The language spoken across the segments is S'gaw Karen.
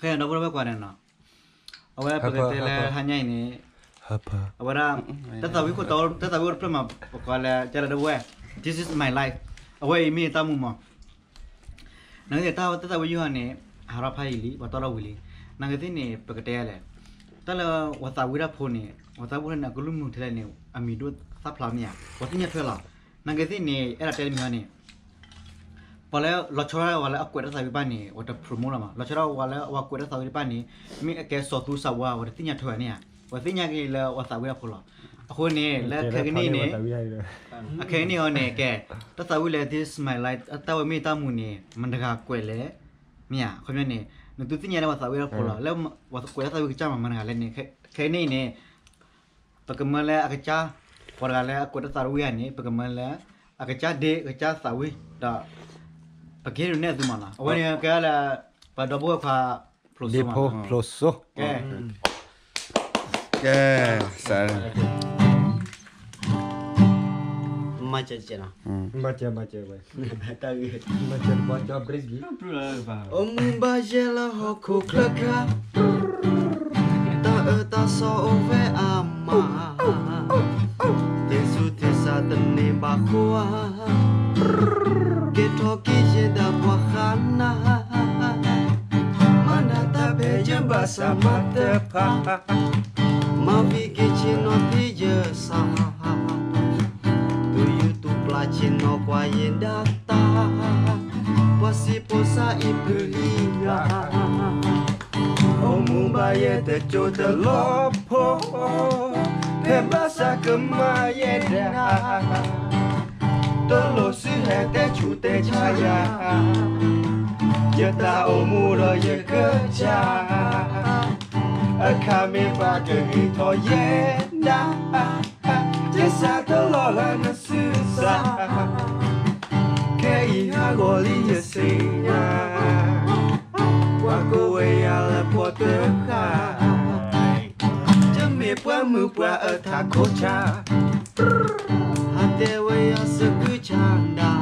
ဖဲဒီပုၢ်ဝဲၢ်ကွၢ်န့ၣ်နီၤ, အဝဲပကတဲလၢဟါညါအံၤန့ၣ်, အဝဲဒၣ် တၢ်သးဝံၣ်ခိၣ်တီ တၢ်သးဝံၣ်အိၣ်တဖျၢၣ်မး ပကိးလၢ ကဲလၢဒီပုၢ်ဝဲၢ် This is my life, အဝဲအံၤမ့ၢ်တၢ်မူမး. နာ်က့သ့ၣ် တၢ်သးဝံၣ်ယုၢ်ဟီန့ၣ် ဟးထီၣ်ဖးယံာ်လံ ပှၤတီထီၣ်ဝံၤလံ. နာ်က့သ့ၣ်န့ၣ် ပကတဲလဲၣ်, တၢ်လၢပှၤသးဝံၣ်တၢ်ဖိန့ၣ် ပှၤသးဝံၣ်န့ၣ် အကလုၢ်မုာ်ထဲလဲၣ်န့ၣ် အမံၤဒိၣ်သၣ်ဖျါမ့ၢ်ဧါ, ပှၤသ့ၣ်ညါထွဲလီၤ. နာ်က့သ့ၣ်န့ၣ် အဲၣ်ဒိးတဲတမံၤဟီန့ၣ် ပှၤလၢလီၤဆီဒၣ်ဝဲလၢအကွဲးတၢ်သးဝံၣ်တဖၣ်န့ၣ် ပှၤတ promote လီၤမး, လီၤဆီဒၣ်ဝဲလၢအဝဲကွဲးတၢ်သးဝံၣ်တဖၣ်န့ၣ် မ့ၢ်အကဲစီၤသူစီၤဝါ ပှၤတသ့ၣ်ညါထွဲဘၣ်န့ၣ်ဧါ, ပှၤသ့ၣ်ညါက့ၤလၢပှၤသးဝံၣ်တၢ်ဖိလီၤ. အဃိန့ၣ် လၢခဲကနံၣ်အံၤန့ၣ်, အခဲကနံၣ်အံၤန့ၣ် ကဲ တၢ်သးဝံၣ်လၢ This is my life တၢ်ဝဲမ့ၢ်တၢ်မူန့ၣ် မတၤတဂၤကွဲးလဲၣ်, မ့ၢ်ဧါ, အခီပညီန့ၣ် နသုသ့ၣ်ညါလၢပှၤသးဝံၣ်တၢ်ဖိလီၤ, လၢပှၤကွဲးတၢ်သးဝံၣ်ကစၢ်မး မတၤတဂၤလဲၣ်န့ၣ်, ခဲကနံၣ်အံၤန့ၣ် ပကမၢလၢအကစၢ်, ပှၤတဂၤလၢအကွဲးတၢ်သးဝံၣ်ဧါန့ၣ် ပကမၢလၢ အကစၢ်ဒ့ အကစၢ်သးဝံၣ်ဒီး ပကဟ့ၣ်ဒုးနဲၣ်သုမးနီၤ. အဝဲန့ၣ်ကဲလၢ ပှၤဒီပုၢ်ဝဲၢ်ခွါ ဖျိးစိမးနီၤ, ဖျိးစိ, ကဲ ကဲ စး မၤစၢၤ, မၤစၢၤဝဲ, တၢ်ဂ့ၢ်, မၤစၢၤတဘျီကၠီ break ဂံၢ်, အိၣ်မူဘၣ်ယဲလၢဟီၣ်ခိၣ်ချၢခါ, တၢ်အၢတၢ်သီအိၣ်ဝဲအါမး, သ့ၣ်ဆူၣ်သ့ၣ်စၢ်တန့ၢ်ဘၣ်ဃီဧါ, ကဲထီၣ်က့ၤယဲဒၣ်ပှၤဃါနၤ, မၤနၤတၢ်ဖဲယဘၣ်ဆၣ်မၤတဖၣ်, မၤဝံၤက့ၤဆ့ၣ်နီၤဖံးယစၢ်, တူၢ်ယူၢ်တူၢ်ပျၢ်ဆ့ၣ်နီၤကွၢ်ယဲဒၣ်တၢ်, ပှၤစံးဖိစါအံၤဖုးလံဧါ, အိၣ်မူဘၣ်ယဲတစိၢ်တလီၤဖိ, ဖဲဘၣ်ဆၣ်ကမၤယဲဒၣ်, တလိၣ်စုဟဲတဲဆူးတဲဆါယၤ, ယတၢ်အိၣ်မူဒီးယကစၢ်, အခါမ့ၢ်ဘၣ်ကဂ့ၤထီၣ်ယဲဒၣ်, ယစးတလီၤဂာ်နစုစၢ်, ခဲအံၤဟးဂီၤလံယသ့ၣ်ညါ, ပှၤကိးဝဲယၤလၢပီတခါ, ယမ့ၢ်ပှၤမုာ်ပှၤအၢထးခိၣ်ဆါ, ဟးတဲဝဲယၤစကုဆါဒၣ်,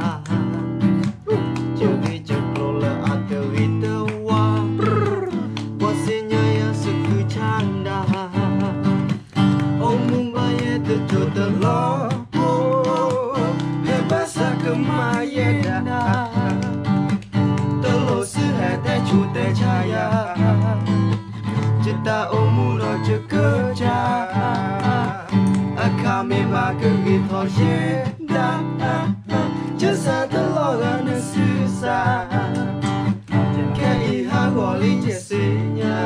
ယဂ့ၤယကျိၤလၢအတဂ့ၤတဝါ, ပှၤသ့ၣ်ညါယၤစကုဆါဒၣ်, အိၣ်မူဘၣ်ယဲတစိၢ်တလီၤဖိ, ဖဲဘၣ်ဆၣ်ကမၤယဲဒၣ်, တလိၣ်စုဟဲတဲဆူးတဲဆါယၤ, ယတၢ်အိၣ်မူဒီးယကစၢ်, အခါမ့ၢ်ဘၣ်ကဂ့ၤထီၣ်ယဲဒၣ်, ယစးတလီၤဂာ်နစုစၢ်, ခဲအံၤဟးဂီၤလံယသ့ၣ်ညါ,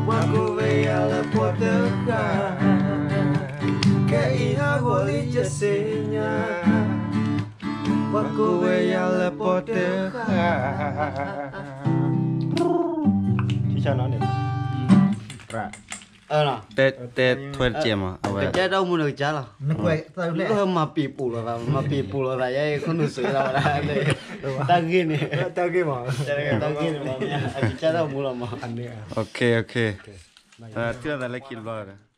ပှၤကိးဝဲယၤလၢပီတခါ, ခဲအံၤဟးဂီၤလံယသ့ၣ်ညါ, ပှၤကိးဝဲယၤလၢပီတခါ, ထံဆါနီၤန့ၣ်, တဲထွဲတကဲမး, အဝဲကစၢ်တၢ်အိၣ်မူဒီးကစၢ်လီၤ, လၢမၤပံာ်ပူၤလိာ်သး, မၤပံာ်ပူၤလိာ်သး ယဲခိၣ်နူာ်စံးဝဲဒၣ်ဝဲဒၣ်, တၢ်ဂ့ၢ်န့ၣ်, တၢ်ဂ့ၢ်မး, တၢ်ဂ့ၢ်န့ၣ်မး, အကစၢ်တၢ်အိၣ်မူလီၤမး, ထံၣ်လိာ်သးလၢခံတဘျီဒီး